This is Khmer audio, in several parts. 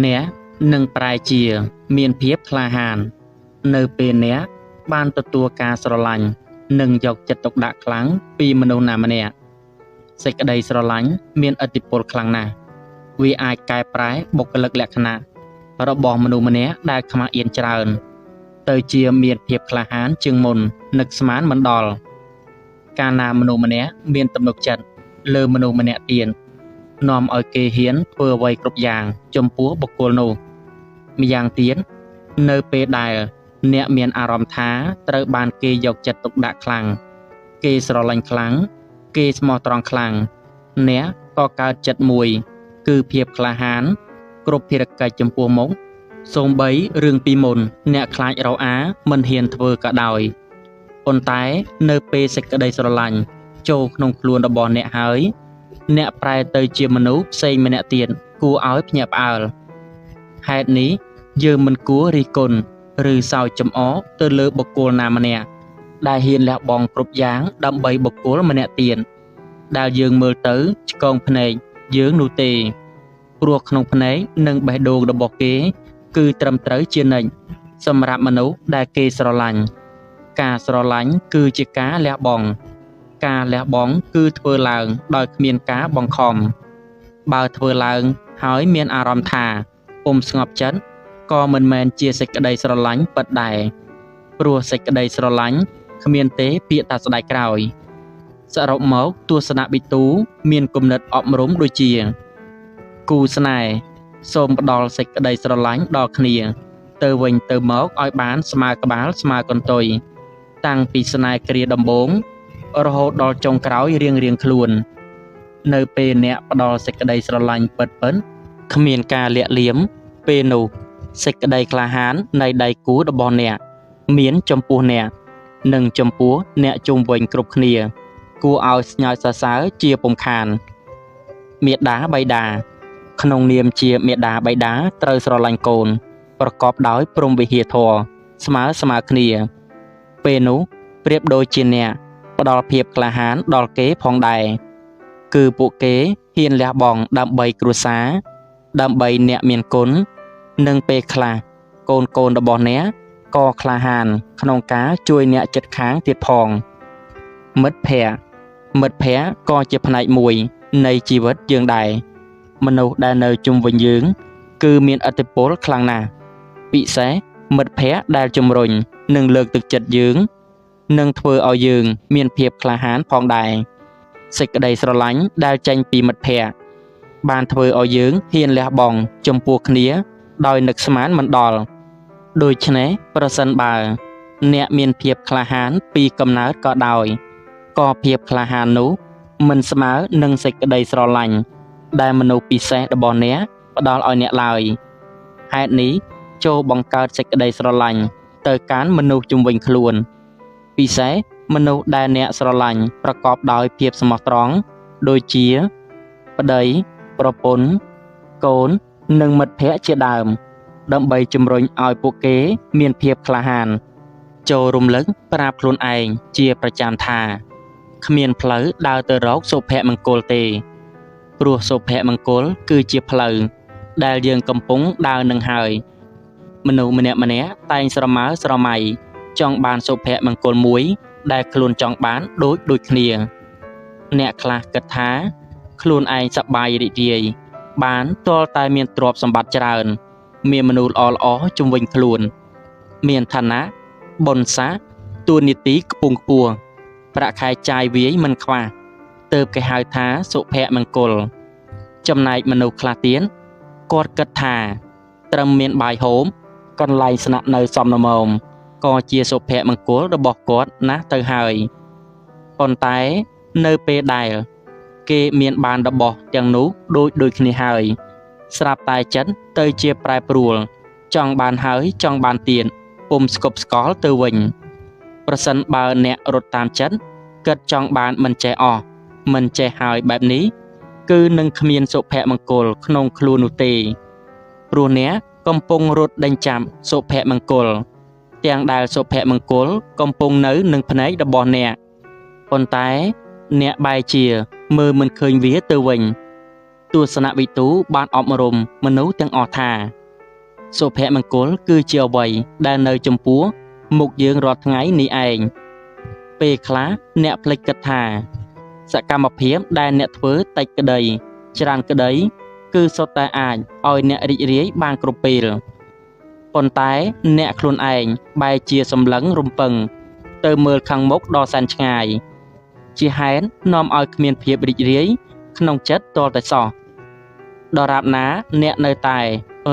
អ្នកនឹងប្រែជាមានភាពក្លាហាន នៅពេលអ្នកបានទទួលការស្រឡាញ់ និងយកចិត្តទុកដាក់ខ្លាំងពីមនុស្សណាម្នាក់ សេចក្តីស្រឡាញ់មានឥទ្ធិពលខ្លាំងណាស់ វាអាចកែប្រែបុគ្គលិកលក្ខណៈរបស់មនុស្សម្នាក់ដែលខ្មាស់អៀនច្រើន ទៅជាមានភាពក្លាហានជាងមុននឹកស្មានមិនដល់ កាលណាមនុស្សម្នាក់មានទំនុកចិត្តលើមនុស្សម្នាក់ទៀត នាំឲ្យគេហ៊ានធ្វើអ្វីគ្រប់យ៉ាងចំពោះបុគ្គលនោះ ម្យ៉ាងទៀត នៅពេលដែលអ្នកមានអារម្មណ៍ថាត្រូវបានគេយកចិត្តទុកដាក់ខ្លាំង គេស្រឡាញ់ខ្លាំង គេស្មោះត្រង់ខ្លាំង អ្នកក៏កើតចិត្តមួយ គឺភាពក្លាហាន គ្រប់ភារកិច្ចចំពោះមុខ សូម្បីរឿងពីមុនអ្នកខ្លាចរអាមិនហ៊ានធ្វើក៏ដោយ ប៉ុន្តែនៅពេលសេចក្តីស្រឡាញ់ចូលក្នុងខ្លួនរបស់អ្នកហើយ អ្នកប្រែទៅជាមនុស្សផ្សេងម្នាក់ទៀតគួរឲ្យភ្ញាក់ផ្អើល ហេតុនេះយើងមិនគួររិះគន់ឬសោចចំអកទៅលើបុគ្គលណាម្នាក់ដែលហ៊ានលះបង់គ្រប់យ៉ាងដើម្បីបុគ្គលម្នាក់ទៀត ដែលយើងមើលទៅឆ្កងភ្នែកយើងនោះទេ ព្រោះក្នុងភ្នែកនិងបេះដូងរបស់គេគឺត្រឹមត្រូវជានិច្ចសម្រាប់មនុស្សដែលគេស្រឡាញ់ ការស្រឡាញ់គឺជាការលះបង់ ការលះបង់គឺធ្វើឡើងដោយគ្មានការបង្ខំ បើធ្វើឡើងហើយមានអារម្មណ៍ថាពុំស្ងប់ចិត្តក៏មិនមែនជាសេចក្តីស្រឡាញ់ពិតដែរ ព្រោះសេចក្តីស្រឡាញ់គ្មានទេពាក្យថាស្ដាយក្រោយ សរុបមកទស្សនវិទូមានគំនិតអប់រំដូចជា គូស្នេហ៍សូមផ្ដល់សេចក្តីស្រឡាញ់ដល់គ្នា ទៅវិញទៅមកឲ្យបានស្មើក្បាលស្មើកន្ទុយ តាំងពីស្នេហ៍គ្រាដំបូង រហូតដល់ចុងក្រោយរៀងៗខ្លួន នៅពេលអ្នកផ្ដល់សេចក្តីស្រឡាញ់ពិតៗគ្មានការលាក់លៀម ពេលនោះសេចក្តីក្លាហាននៃដៃគូរបស់អ្នក មានចំពោះអ្នក និងចំពោះអ្នកជុំវិញគ្រប់គ្នា គួរឲ្យស្ញើចសរសើរជាពុំខាន មាតាបិតា ក្នុងនាមជាមាតាបិតាត្រូវស្រឡាញ់កូន ប្រកបដោយព្រហ្មវិហារធម៌ស្មើស្មើគ្នា ពេលនោះប្រៀបដូចជាអ្នកផ្ដល់ភាពក្លាហានដល់គេផងដែរ គឺពួកគេហ៊ានលះបង់ដើម្បីគ្រួសារ ដើម្បីអ្នកមានគុណ និងពេលខ្លះកូនៗរបស់អ្នកក៏ក្លាហានក្នុងការជួយអ្នកជិតខាងទៀតផង មិត្តភក្តិ មិត្តភក្តិក៏ជាផ្នែកមួយនៃជីវិតយើងដែរ មនុស្សដែលនៅជុំវិញយើង គឺមានឥទ្ធិពលខ្លាំងណាស់ ពិសេសមិត្តភក្តិដែលជំរុញនិងលើកទឹកចិត្តយើង នឹងធ្វើឲ្យយើងមានភាពក្លាហានផងដែរ សេចក្តីស្រឡាញ់ដែលចេញពីមិត្តភក្តិ បានធ្វើឲ្យយើងហ៊ានលះបង់ចំពោះគ្នាដោយនឹកស្មានមិនដល់ ដូច្នេះប្រសិនបើអ្នកមានភាពក្លាហានពីកំណើតក៏ដោយ ក៏ភាពក្លាហាននោះមិនស្មើនឹងសេចក្តីស្រឡាញ់ដែលមនុស្សពិសេសរបស់អ្នកផ្ដល់ឲ្យអ្នកឡើយ ហេតុនេះចូលបង្កើតសេចក្តីស្រឡាញ់ទៅកាន់មនុស្សជុំវិញខ្លួន ពិសេសមនុស្សដែលអ្នកស្រឡាញ់ប្រកបដោយភាពស្មោះត្រង់ដូចជាប្តីប្រពន្ធកូននិងមិត្តភក្តិជាដើម ដើម្បីជំរុញឲ្យពួកគេមានភាពក្លាហាន ចូលរំលឹកប្រាប់ខ្លួនឯងជាប្រចាំថាគ្មានផ្លូវដើរទៅរកសុភមង្គលទេ ព្រោះសុភមង្គលគឺជាផ្លូវដែលយើងកំពុងដើរនឹងហើយ មនុស្សម្នាក់ៗតែងស្រមើស្រមៃចង់បានសុភមង្គលមួយដែលខ្លួនចង់បានដូចគ្នា អ្នកខ្លះគិតថាខ្លួនឯងសប្បាយរីករាយបានទាល់តែមានទ្រព្យសម្បត្តិច្រើន មានមនុស្សល្អៗជុំវិញខ្លួន មានឋានៈបុណ្យស័ក្តិតួនាទីខ្ពង់ខ្ពស់ ប្រាក់ខែចាយវាយមិនខ្វះ ទើបគេហៅថាសុភមង្គល ចំណែកមនុស្សខ្លះទៀតគាត់គិតថាត្រឹមមានបាយហូប កន្លែងស្នាក់នៅសមល្មម ក៏ជាសុភមង្គលរបស់គាត់ណាស់ទៅហើយ ប៉ុន្តែនៅពេលដែលគេមានបានរបស់ទាំងនោះដូចគ្នាហើយ ស្រាប់តែចិត្តទៅជាប្រែប្រួល ចង់បានហើយចង់បានទៀត ពុំស្កប់ស្កល់ទៅវិញ ប្រសិនបើអ្នករត់តាមចិត្ត គិតចង់បានមិនចេះអស់ មិនចេះហើយបែបនេះ គឺនឹងគ្មានសុភមង្គលក្នុងខ្លួននោះទេ ព្រោះអ្នកកំពុងរត់ដេញចាប់សុភមង្គល ទាំងដែលសុភមង្គលកំពុងនៅនឹងភ្នែករបស់អ្នក ប៉ុន្តែអ្នកបែរជាមើលមិនឃើញវាទៅវិញ ទស្សនវិទូបានអប់រំមនុស្សទាំងអស់ថាសុភមង្គលគឺជាអ្វីដែលនៅចំពោះមុខយើងរាល់ថ្ងៃនេះឯងពេលខ្លះអ្នកភ្លេចគិតថាសកម្មភាពដែលអ្នកធ្វើតិចក្តីច្រើនក្តីគឺសុទ្ធតែអាចឲ្យអ្នករីករាយបានគ្រប់ពេលប៉ុន្តែអ្នកខ្លួនឯងបែរជាសម្លឹងរំពឹងទៅមើលខាងមុខដ៏សែនឆ្ងាយជាហេតុនាំឲ្យគ្មានភាពរីករាយក្នុងចិត្តទាល់តែសោះដរាបណាអ្នកនៅតែ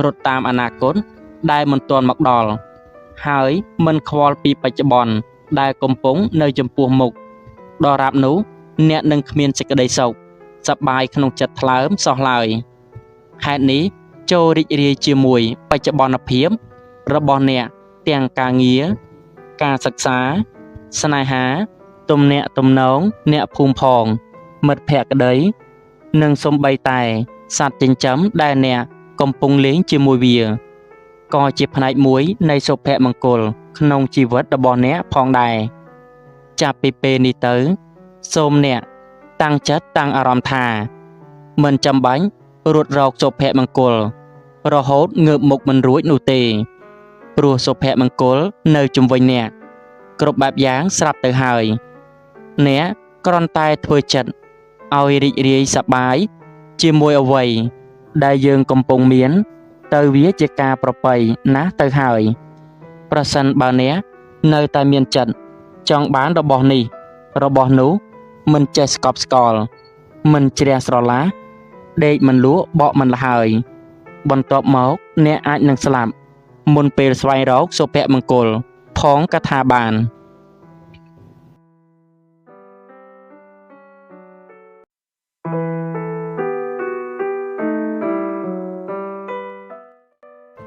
រត់តាមអនាគតដែលមិនទាន់មកដល់ហើយមិនខ្វល់ពីបច្ចុប្បន្នដែលកំពុងនៅចំពោះមុខដរាបនោះអ្នកនឹងគ្មានសេចក្តីសុខសប្បាយក្នុងចិត្តថ្លើមសោះឡើយហេតុនេះចូលរីករាយជាមួយបច្ចុប្បន្នភាពរបស់អ្នកទាំងការងារការសិក្សាស្នេហាទំនាក់ទំនងអ្នកភូមិផងមិត្តភក្តីនិងសូម្បីតែសត្វចិញ្ចឹមដែលអ្នកកំពុងលេងជាមួយវាក៏ជាផ្នែកមួយនៃសុភមង្គលក្នុងជីវិតរបស់អ្នកផងដែរចាប់ពីពេលនេះទៅសូមអ្នកតាំងចិត្តតាំងអារម្មណ៍ថាមិនចាំបាច់រត់រកសុភមង្គលរហូតងើបមុខមិនរួចនោះទេព្រោះសុភមង្គលនៅជុំវិញអ្នកគ្រប់បែបយ៉ាងស្រាប់ទៅហើយអ្នកគ្រាន់តែធ្វើចិត្តឲ្យរីករាយសប្បាយជាមួយអ្វីដែលយើងកំពុងមានទៅវាជាការប្រពៃណាស់ទៅហើយប្រសិនបើអ្នកនៅតែមានចិត្តចង់បានរបស់នេះរបស់នោះមិនចេះស្កប់ស្កល់មិនជ្រះស្រឡះដេកមិនលក់បកមិនលហើយបន្ទាប់មកអ្នកអាចនឹងស្លាប់មុនពេលស្វែងរកសុភមង្គលផងកថាបាន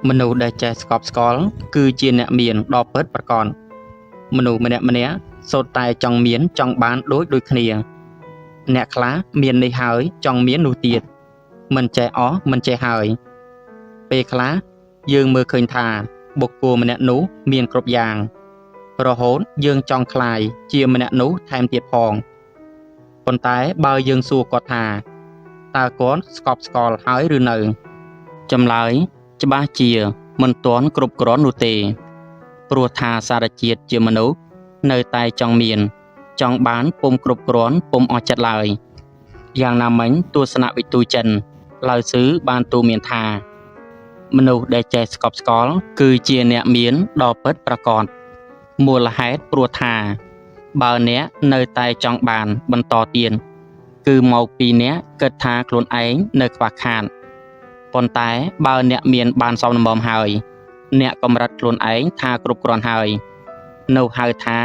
មនុស្សដែលចេះស្កប់ស្កល់គឺជាអ្នកមានដ៏ពិតប្រាកដមនុស្សម្នាក់ៗសុទ្ធតែចង់មានចង់បានដូចគ្នាអ្នកខ្លះមាននេះហើយចង់មាននោះទៀតមិនចេះអស់មិនចេះហើយពេលខ្លះយើងមើលឃើញថាបុគ្គលម្នាក់នោះមានគ្រប់យ៉ាងរហូតយើងចង់ក្លាយជាម្នាក់នោះថែមទៀតផងប៉ុន្តែបើយើងសួរគាត់ថាតើគាត់ស្កប់ស្កល់ហើយឬនៅចម្លើយច្បាស់ជាមិនទាន់គ្រប់គ្រាន់នោះទេព្រោះថាសារជាតិជាមនុស្សនៅតែចង់មានចង់បានពុំគ្រប់គ្រាន់ពុំអស់ចិត្តឡើយយ៉ាងណាមិញទស្សនវិទូចិនឡៅស៊ឺបានទូមានថាមនុស្សដែលចេះស្កប់ស្កល់គឺជាអ្នកមានដ៏ពិតប្រាកដមូលហេតុព្រោះថាបើអ្នកនៅតែចង់បានបន្តទៀតគឺមកពីអ្នកគិតថាខ្លួនឯងនៅខ្វះខាតប៉ុន្តែបើអ្នកមានបានសមល្មមហើយអ្នកកម្រិតខ្លួនឯងថាគ្រប់គ្រាន់ហើយនោះហៅថា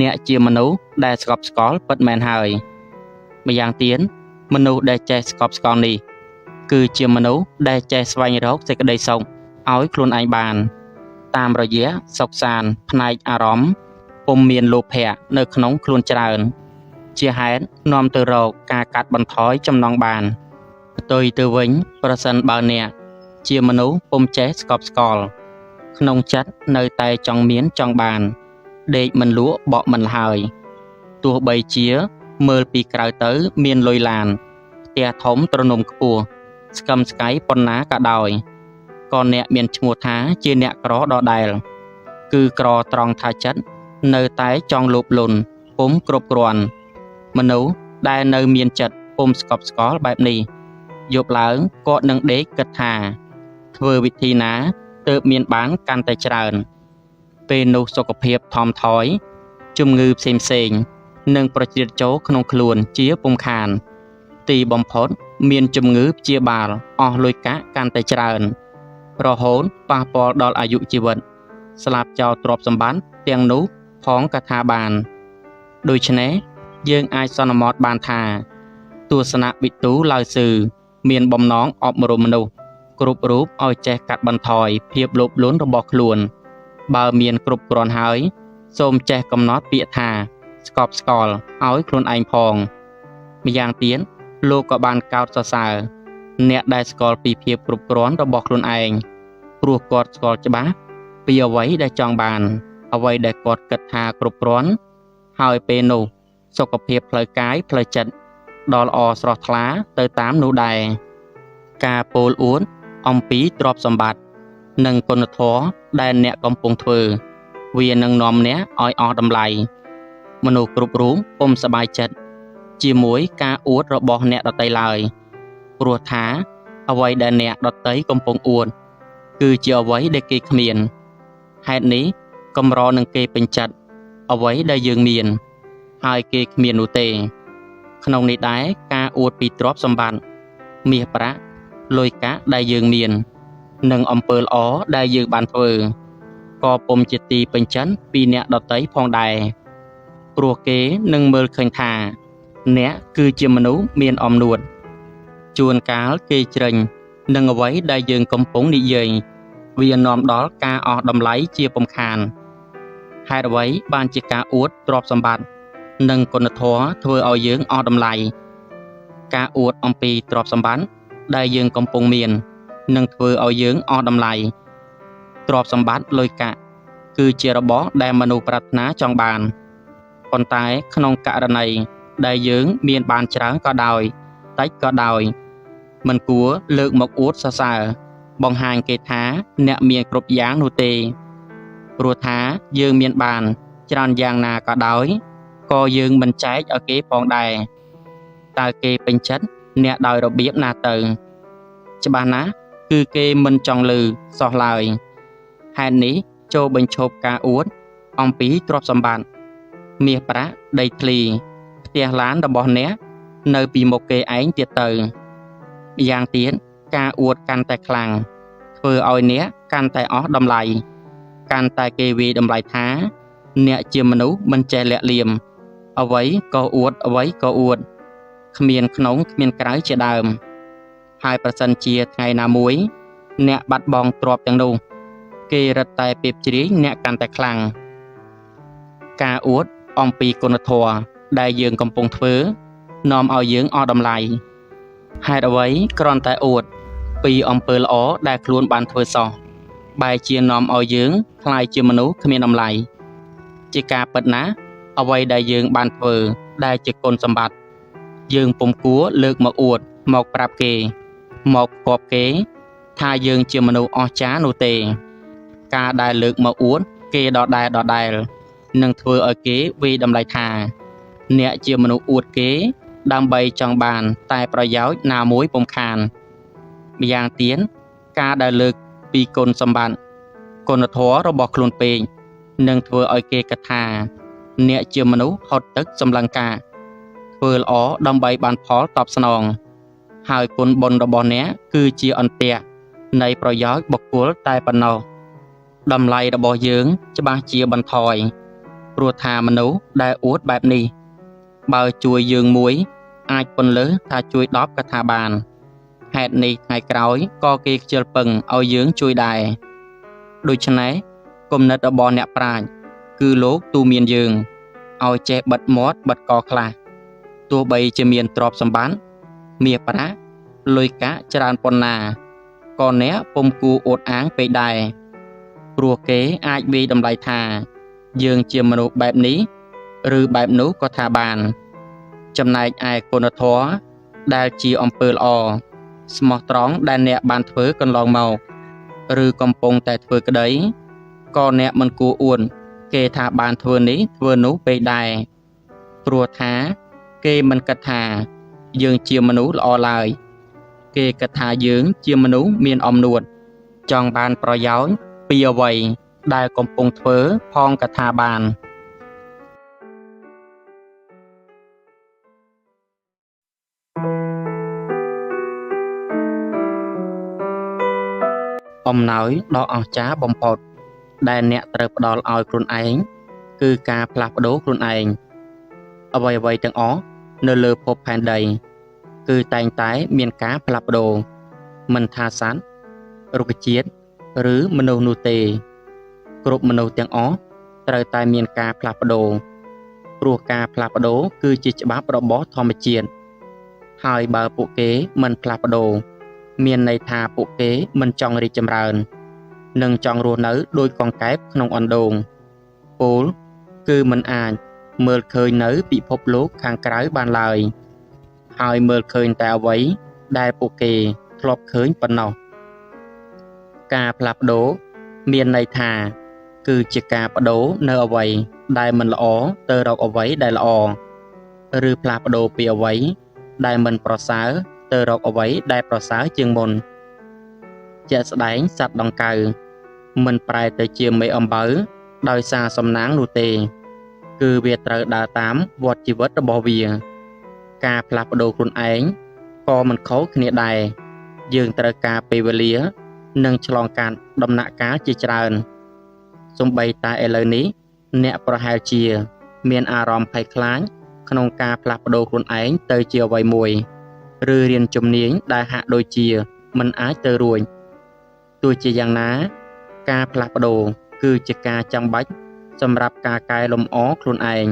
អ្នកជាមនុស្សដែលស្កប់ស្កល់ពិតមែនហើយម្យ៉ាងទៀតមនុស្សដែលចេះស្កប់ស្កល់នេះគឺជាមនុស្សដែលចេះស្វែងរកសេចក្តីសុខឲ្យខ្លួនឯងបានតាមរយៈសុខសាន្តផ្នែកអារម្មណ៍ពុំមានលោភៈនៅក្នុងខ្លួនច្រើនជាហេតុនាំទៅរកការកាត់បន្ថយចំណងបានផ្ទុយទៅវិញប្រសិនបើអ្នកជាមនុស្សពុំចេះស្កប់ស្កល់ក្នុងចិត្តនៅតែចង់មានចង់បានដេកមិនលក់បកមិនហើយទោះបីជាមើលពីក្រៅទៅមានលុយឡានផ្ទះធំទ្រនំខ្ពស់ស្កឹមស្កៃប៉ុណ្ណាក៏ដោយក៏អ្នកមានឈ្មោះថាជាអ្នកក្រដដែលគឺក្រត្រង់ថាចិត្តនៅតែចង់លោភលន់ពុំគ្រប់គ្រាន់មនុស្សដែលនៅមានចិត្តពុំស្កប់ស្កល់បែបនេះយប់ឡើងគាត់នឹងដេកគិតថាធ្វើវិធីណាទើបមានបានកាន់តែច្រើនពេលនោះសុខភាពថមថយជំងឺផ្សេងៗនឹងប្រជ្រៀតចូលក្នុងខ្លួនជាពុំខានទីបំផុតមានជំងឺព្យាបាលអស់លុយកាក់កាន់តែច្រើនរហូតប៉ះពាល់ដល់អាយុជីវិតស្លាប់ចោលទ្រព្យសម្បត្តិទាំងនោះផងកថាបានដូច្នេះយើងអាចសន្មតបានថាទស្សនវិទូឡៅស៊ឺមានបំណងអប់រំមនុស្សគ្រប់រូបឲ្យចេះកាត់បន្ថយភាពលោភលន់របស់ខ្លួនបើមានគ្រប់គ្រាន់ហើយសូមចេះកំណត់ពាក្យថាស្កប់ស្កល់ឲ្យខ្លួនឯងផងម្យ៉ាងទៀតលោកក៏បានកោតសរសើរអ្នកដែលស្គាល់ពីភាពគ្រប់គ្រាន់របស់ខ្លួនឯងព្រោះគាត់ស្គាល់ច្បាស់ពីអ្វីដែលចង់បានអ្វីដែលគាត់គិតថាគ្រប់គ្រាន់ហើយពេលនោះសុខភាពផ្លូវកាយផ្លូវចិត្តដ៏ល្អស្រស់ថ្លាទៅតាមនោះដែរ។ ការពោលអួតអំពីទ្រព្យសម្បត្តិនិងគុណធម៌ដែលអ្នកកំពុងធ្វើ វានឹងនាំអ្នកឲ្យអស់តម្លៃមនុស្សគ្រប់រូបពុំសប្បាយចិត្តជាមួយការអួតរបស់អ្នកដទៃឡើយព្រោះថាអ្វីដែលអ្នកដទៃកំពុងអួតគឺជាអ្វីដែលគេគ្មានហេតុនេះកម្រនឹងគេពេញចិត្តអ្វីដែលយើងមានហើយគេគ្មាននោះទេក្នុងនេះដែរការអួតពីទ្រព្យសម្បត្តិមាសប្រាក់លុយកាក់ដែលយើងមាននិងអំពើល្អដែលយើងបានធ្វើក៏ពុំជាទីពេញចិត្តពីអ្នកដទៃផងដែរព្រោះគេនឹងមើលឃើញថាអ្នកគឺជាមនុស្សមានអំនួតជួនកាលគេជ្រិញនឹងអ្វីដែលយើងកំពុងនិយាយវានាំដល់ការអស់តម្លៃជាពំខានហេតុអ្វីបានជាការអួតទ្រព្យសម្បត្តិនិងគុណធម៌ធ្វើឲ្យយើងអស់តម្លៃការអួតអំពីទ្រព្យសម្បត្តិដែលយើងកំពុងមាននឹងធ្វើឲ្យយើងអស់តម្លៃទ្រព្យសម្បត្តិលុយកាក់គឺជារបស់ដែលមនុស្សប្រាថ្នាចង់បានប៉ុន្តែក្នុងករណីដែលយើងមានបានច្រើនក៏ដោយតិចក៏ដោយមិនគួរលើកមកអួតសរសើរបង្ហាញគេថាអ្នកមានគ្រប់យ៉ាងនោះទេព្រោះថាយើងមានបានច្រើនយ៉ាងណាក៏ដោយក៏យើងមិនចែកឲ្យគេផងដែរតើគេពេញចិត្តអ្នកដោយរបៀបណាទៅច្បាស់ណាស់គឺគេមិនចង់លឺសោះឡើយហេតុនេះចូលបញ្ឈប់ការអួតអំពីទ្រព្យសម្បត្តិមាសប្រាក់ដីធ្លីផ្ទះឡានរបស់អ្នកនៅពីមុខគេឯងទៀតទៅម្យ៉ាងទៀតការអួតកាន់តែខ្លាំងធ្វើឲ្យអ្នកកាន់តែអស់តម្លៃកាន់តែគេវាយតម្លៃថាអ្នកជាមនុស្សមិនចេះលាក់លៀមអ្វីក៏អួតអ្វីក៏អួតគ្មានក្នុងគ្មានក្រៅជាដើមហើយប្រសិនជាថ្ងៃណាមួយអ្នកបាត់បង់ទ្រព្យទាំងនោះគេរឹតតែពេបជ្រាយអ្នកកាន់តែខ្លាំងការអួតអំពីគុណធម៌ដែលយើងកំពុងធ្វើនាំឲ្យយើងអស់តម្លៃហេតុអ្វីគ្រាន់តែអួតពីអំពើល្អដែលខ្លួនបានធ្វើសោះបែរជានាំឲ្យយើងក្លាយជាមនុស្សគ្មានតម្លៃជាការពិតណាស់អ្វីដែលយើងបានធ្វើដែលជាគុណសម្បត្តិយើងពុំគួរលើកមកអួតមកប្រាប់គេមកផ្គាប់គេថាយើងជាមនុស្សអស្ចារ្យនោះទេការដែលលើកមកអួតគេដដែលនឹងធ្វើឲ្យគេវាយតម្លៃថាអ្នកជាមនុស្សអួតគេដើម្បីចង់បានតែប្រយោជន៍ណាមួយពុំខានម្យ៉ាងទៀតការដែលលើកពីគុណសម្បត្តិគុណធម៌របស់ខ្លួនពេកនឹងធ្វើឲ្យគេគិតថាអ្នកជាមនុស្សហត់ទឹកសម្លឹងការធ្វើល្អដើម្បីបានផលតបស្នងហើយគុណបុណ្យរបស់អ្នកគឺជាអន្ទាក់នៃប្រយោជន៍បុគ្គលតែប៉ុណ្ណោះតម្លៃរបស់យើងច្បាស់ជាបន្ថយព្រោះថាមនុស្សដែលអួតបែបនេះបើជួយយើងមួយអាចពន្លើសថាជួយ10ក៏ថាបានហេតុនេះថ្ងៃក្រោយក៏គេខ្ជិលពឹងឲ្យយើងជួយដែរដូច្នេះគំនិតរបស់អ្នកប្រាជ្ញគឺលោកទូមានយើងឲ្យចេះបិទមាត់បិទកខ្លះទោះបីជាមានទ្រព្យសម្បត្តិមាសប្រាក់លុយកាក់ច្រើនប៉ុណ្ណាក៏អ្នកពុំគួរអួតអាងពេកដែរព្រោះគេអាចវាយតម្លៃថាយើងជាមនុស្សបែបនេះឬបែបនោះក៏ថាបានចំណែកឯគុណធម៌ដែលជាអំពើល្អស្មោះត្រង់ដែលអ្នកបានធ្វើកន្លងមកឬកំពុងតែធ្វើក្តីក៏អ្នកមិនគួរអួតគេថាបានធ្វើនេះធ្វើនោះពេកដែរព្រោះថាគេមិនគិតថាយើងជាមនុស្សល្អឡើយគេគិតថាយើងជាមនុស្សមានអំនួតចង់បានប្រយោជន៍ពីអ្វីដែលកំពុងធ្វើផងក៏ថាបានអំណោយដ៏អស្ចារ្យបំផុតដែលអ្នកត្រូវផ្ដល់ឲ្យខ្លួនឯងគឺការផ្លាស់ប្ដូរខ្លួនឯងអ្វីៗទាំងអស់នៅលើភពផែនដីគឺតែងតែមានការផ្លាស់ប្ដូរមិនថាសត្វរុក្ខជាតិឬមនុស្សនោះទេគ្រប់មនុស្សទាំងអស់ត្រូវតែមានការផ្លាស់ប្ដូរព្រោះការផ្លាស់ប្ដូរគឺជាច្បាប់របស់ធម្មជាតិហើយបើពួកគេមិនផ្លាស់ប្ដូរមានន័យថាពួកគេមិនចង់រីកចម្រើននិងចង់រស់នៅដោយកង្កែបក្នុងអណ្ដូងពោលគឺមិនអាចមើលឃើញនៅពិភពលោកខាងក្រៅបានឡើយហើយមើលឃើញតែអ្វីដែលពួកគេ ធ្លាប់ឃើញប៉ុណ្ណោះការផ្លាស់ប្ដូរមានន័យថាគឺជាការប្ដូរនៅអ្វីដែលមិនល្អទៅរកអ្វីដែលល្អឬផ្លាស់ប្ដូរពីអ្វីដែលមិនប្រសើរទៅរកអ្វីដែលប្រសើរជាងមុនជាក់ស្ដែងសត្វដង្កូវមិនប្រែទៅជាមេអំបៅដោយសារសំណាងនោះទេគឺវាត្រូវដើរតាមវដ្តជីវិតរបស់វាការផ្លាស់ប្ដូរខ្លួនឯងក៏មិនខុសគ្នាដែរយើងត្រូវការពេលវេលានិងឆ្លងកាត់ដំណាក់កាលជាច្រើនសូម្បីតែឥឡូវនេះអ្នកប្រហែលជាមានអារម្មណ៍ភ័យខ្លាចក្នុងការផ្លាស់ប្ដូរខ្លួនឯងទៅជាអ្វីមួយឬរៀនជំនាញដែលហាក់ដូចជាមិនអាចទៅរួចទោះជាយ៉ាងណាការផ្លាស់ប្ដូរគឺជាការចាំបាច់សម្រាប់ការកែលម្អខ្លួនឯង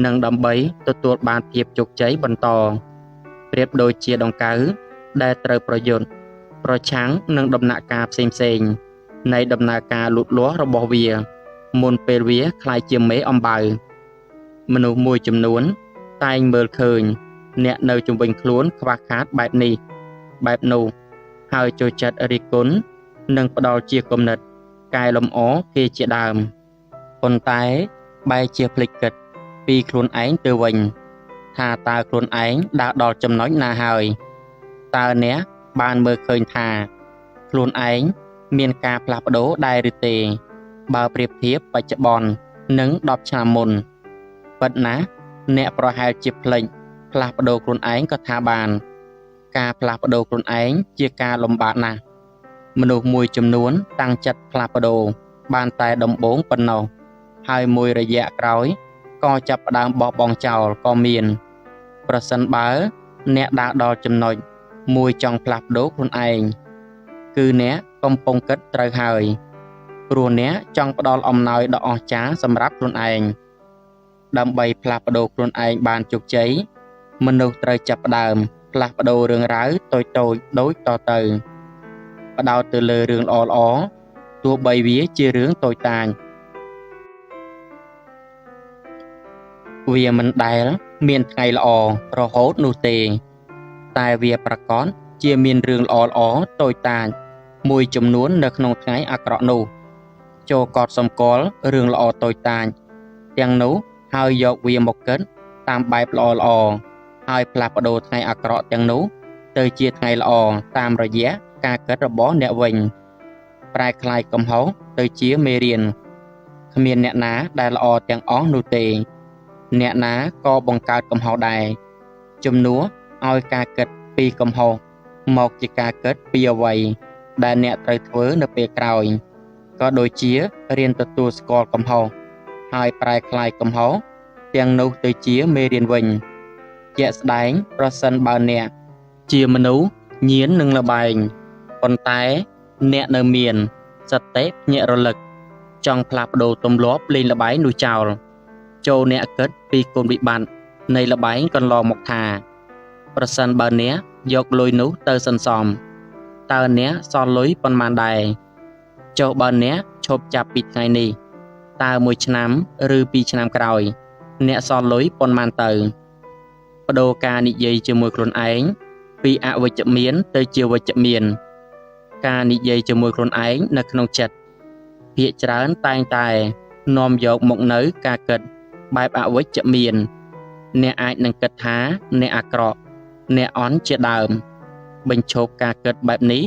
និងដើម្បីទទួលបានភាពជោគជ័យបន្តប្រៀបដូចជាដង្កូវដែលត្រូវប្រយុទ្ធប្រឆាំងនឹងដំណាក់កាលផ្សេងៗនៃដំណើរការលូតលាស់របស់វាមុនពេលវាក្លាយជាមេអំបៅមនុស្សមួយចំនួនតែងមើលឃើញអ្នកនៅជុំវិញខ្លួនខ្វះខាតបែបនេះបែបនោះហើយចូលចិត្តរិះគន់និងផ្ដល់ជាគំនិតកែលម្អគេជាដើមប៉ុន្តែបែរជាភ្លេចគិតពីខ្លួនឯងទៅវិញថាតើខ្លួនឯងដើរដល់ចំណុចណាហើយតើអ្នកបានមើលឃើញថាខ្លួនឯងមានការផ្លាស់ប្ដូរដែរឬទេបើប្រៀបធៀបបច្ចុប្បន្ននិង10ឆ្នាំមុនពិតណាស់អ្នកប្រហែលជាភ្លេចផ្លាស់ប្ដូរខ្លួនឯងក៏ថាបានការផ្លាស់ប្ដូរខ្លួនឯងជាការលំបាកណាស់មនុស្សមួយចំនួនតាំងចិត្តផ្លាស់ប្ដូរបានតែដំបូងប៉ុណ្ណោះហើយមួយរយៈក្រោយក៏ចាប់ផ្ដើមបោះបង់ចោលក៏មានប្រសិនបើអ្នកដើរដល់ចំណុចមួយចង់ផ្លាស់ប្ដូរខ្លួនឯងគឺអ្នកកំពុងគិតត្រូវហើយព្រោះអ្នកចង់ផ្ដល់អំណោយដ៏អស្ចារ្យសម្រាប់ខ្លួនឯងដើម្បីផ្លាស់ប្ដូរខ្លួនឯងបានជោគជ័យមនុស្សត្រូវចាប់ផ្ដើមផ្លាស់ប្ដូររឿងរ៉ាវតូចៗដូចតទៅផ្ដោតទៅលើរឿងល្អៗទោះបីវាជារឿងតូចតាចវាមិនដែលមានថ្ងៃល្អរហូតនោះទេតែវាប្រាកដជាមានរឿងល្អៗតូចតាចមួយចំនួននៅក្នុងថ្ងៃអាក្រក់នោះចូលកត់សម្គាល់រឿងល្អតូចតាចទាំងនោះហើយយកវាមកគិតតាមបែបល្អៗហើយផ្លាស់ប្ដូរថ្ងៃអាក្រក់ទាំងនោះទៅជាថ្ងៃល្អតាមរយៈការគិតរបស់អ្នកវិញប្រែក្លាយកំហុសទៅជាមេរៀនគ្មានអ្នកណាដែលល្អទាំងអស់នោះទេអ្នកណាក៏បង្កើតកំហុសដែរជំនួសឲ្យការគិតពីកំហុសមកជាការគិតពីអ្វីដែលអ្នកត្រូវធ្វើនៅពេលក្រោយក៏ដូចជារៀនទទួលស្គាល់កំហុសហើយប្រែក្លាយកំហុសទាំងនោះទៅជាមេរៀនវិញជាក់ស្ដែងប្រសិនបើអ្នកជាមនុស្សញៀននឹងល្បែងប៉ុន្តែអ្នកនៅមានសតិភ្ញាក់រលឹកចង់ផ្លាស់ប្ដូរទម្លាប់លេងល្បែងនោះចោលចូលអ្នកគិតពីគុណវិបត្តិនៃល្បែងកន្លងមកថាប្រសិនបើអ្នកយកលុយនោះទៅសន្សំតើអ្នកសល់លុយប៉ុន្មានដែរចុះបើអ្នកឈប់ចាប់ពីថ្ងៃនេះតើ1ឆ្នាំឬ2ឆ្នាំក្រោយអ្នកសល់លុយប៉ុន្មានទៅប្ដូរការនិយាយជាមួយខ្លួនឯងពីអវិជ្ជមានទៅជាវិជ្ជមានការនិយាយជាមួយខ្លួនឯងនៅក្នុងចិត្តភាគច្រើនតែងតែនាំយកមកនៅការគិតបែបអវិជ្ជមានអ្នកអាចនឹងគិតថាអ្នកអាក្រក់អ្នកអន់ជាដើមបញ្ឈប់ការគិតបែបនេះ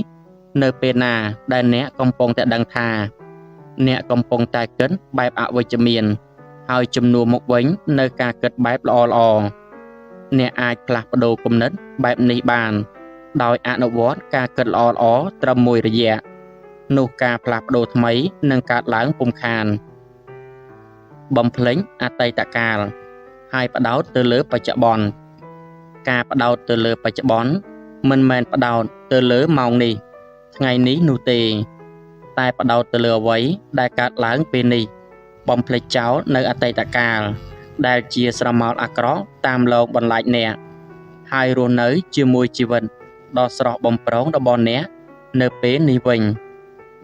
នៅពេលណាដែលអ្នកកំពុងតែដឹងថាអ្នកកំពុងតែគិតបែបអវិជ្ជមានហើយជំនួសមកវិញនៅការគិតបែបល្អៗអ្នកអាចផ្លាស់ប្ដូរគំនិតបែបនេះបានដោយអនុវត្តការគិតល្អៗត្រឹមមួយរយៈនោះការផ្លាស់ប្ដូរថ្មីនឹងកើតឡើងពុំខានបំភ្លេចអតីតកាលហើយផ្ដោតទៅលើបច្ចុប្បន្នការផ្ដោតទៅលើបច្ចុប្បន្នមិនមែនផ្ដោតទៅលើម៉ោងនេះថ្ងៃនេះនោះទេតែផ្ដោតទៅលើអ្វីដែលកើតឡើងពេលនេះបំភ្លេចចោលនៅអតីតកាលដែលជាស្រមោលអាក្រក់តាមលងបន្លាចអ្នកហើយរស់នៅជាមួយជីវិតដ៏ស្រស់បំព្រងរបស់អ្នកនៅពេលនេះវិញ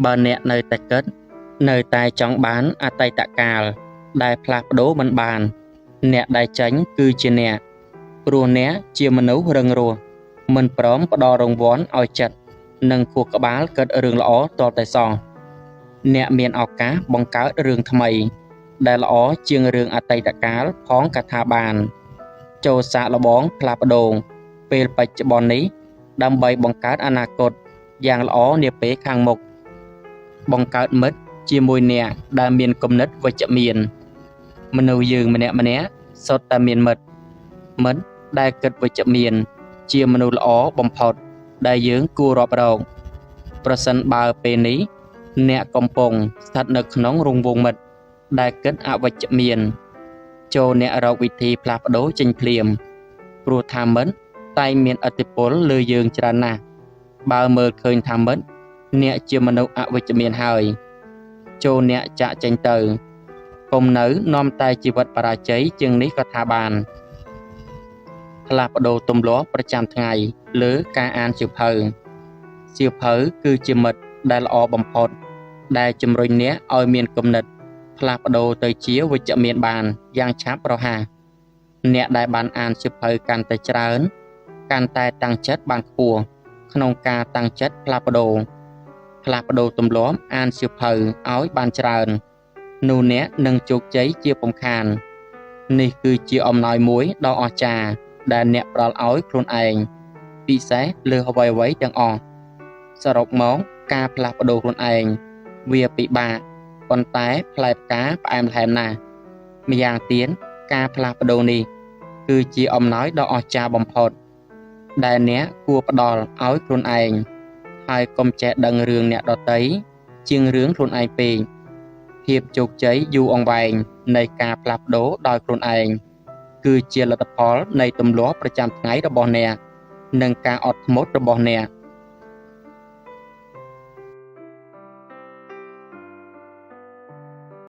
បើអ្នកនៅតែគិតនៅតែចង់បានអតីតកាលដែលផ្លាស់ប្ដូរមិនបានអ្នកដែលចាញ់គឺជាអ្នកព្រោះអ្នកជាមនុស្សរឹងរស់ មិនព្រមផ្ដល់រង្វាន់ឲ្យចិត្ត និងខួរក្បាលគិតរឿងល្អទាល់តែសោះ អ្នកមានឱកាសបង្កើតរឿងថ្មី ដែលល្អជាងរឿងអតីតកាលផងក៏ថាបាន ចូលសាកល្បងផ្លាស់ប្ដូរពេលបច្ចុប្បន្ននេះ ដើម្បីបង្កើតអនាគតយ៉ាងល្អនាពេលខាងមុខ បង្កើតមិត្តជាមួយអ្នកដែលមានគំនិតវិជ្ជមាន មនុស្សយើងម្នាក់ៗសុទ្ធតែមានមិត្ត មិត្តដែលគិតវិជ្ជមាន ជាមនុស្សល្អបំផុតដែលយើងគួររាប់រក ប្រសិនបើពេលនេះអ្នកកំពុងស្ថិតនៅក្នុងរង្វង់មិត្តដែលគិតអវិជ្ជមាន ចូលអ្នករកវិធីផ្លាស់ប្ដូរចេញភ្លាម ព្រោះថាមិត្តតែងមានឥទ្ធិពលលើយើងច្រើនណាស់ បើមើលឃើញថាមិត្តអ្នកជាមនុស្សអវិជ្ជមានហើយ ចូលអ្នកចាកចេញទៅ កុំនៅនាំតែជីវិតបរាជ័យជាងនេះក៏ថាបាន ផ្លាស់ប្ដូរទម្លាប់ប្រចាំថ្ងៃលើការអានសៀវភៅ សៀវភៅគឺជាមិត្តដែលល្អបំផុត ដែលជំរុញអ្នកឲ្យមានគំនិតផ្លាស់ប្ដូរទៅជាវិជ្ជមានបានយ៉ាងឆាប់រហ័ស អ្នកដែលបានអានសៀវភៅកាន់តែច្រើន កាន់តែតាំងចិត្តបានខ្ពស់ក្នុងការតាំងចិត្តផ្លាស់ប្ដូរ ផ្លាស់ប្ដូរទម្លាប់អានសៀវភៅឲ្យបានច្រើន នោះអ្នកនឹងជោគជ័យជាពុំខាន នេះគឺជាអំណោយមួយដ៏អស្ចារ្យដែលអ្នកផ្ដល់ឲ្យខ្លួនឯង ពិសេសលើអ្វីៗទាំងអស់ សរុបមកការផ្លាស់ប្ដូរខ្លួនឯង វាពិបាក ប៉ុន្តែផ្លែផ្កាផ្អែមល្ហែមណាស់ ម្យ៉ាងទៀតការផ្លាស់ប្ដូរនេះ គឺជាអំណោយដ៏អស្ចារ្យបំផុត ដែលអ្នកគួរផ្ដល់ឲ្យខ្លួនឯង ហើយកុំចេះដឹងរឿងអ្នកដទៃជាងរឿងខ្លួនឯងពេក ភាពជោគជ័យយូរអង្វែងនៃការផ្លាស់ប្ដូរដោយខ្លួនឯង គឺជាលទ្ធផលនៃទម្លាប់ប្រចាំថ្ងៃរបស់អ្នក និងការអត់ធ្មត់របស់អ្នក។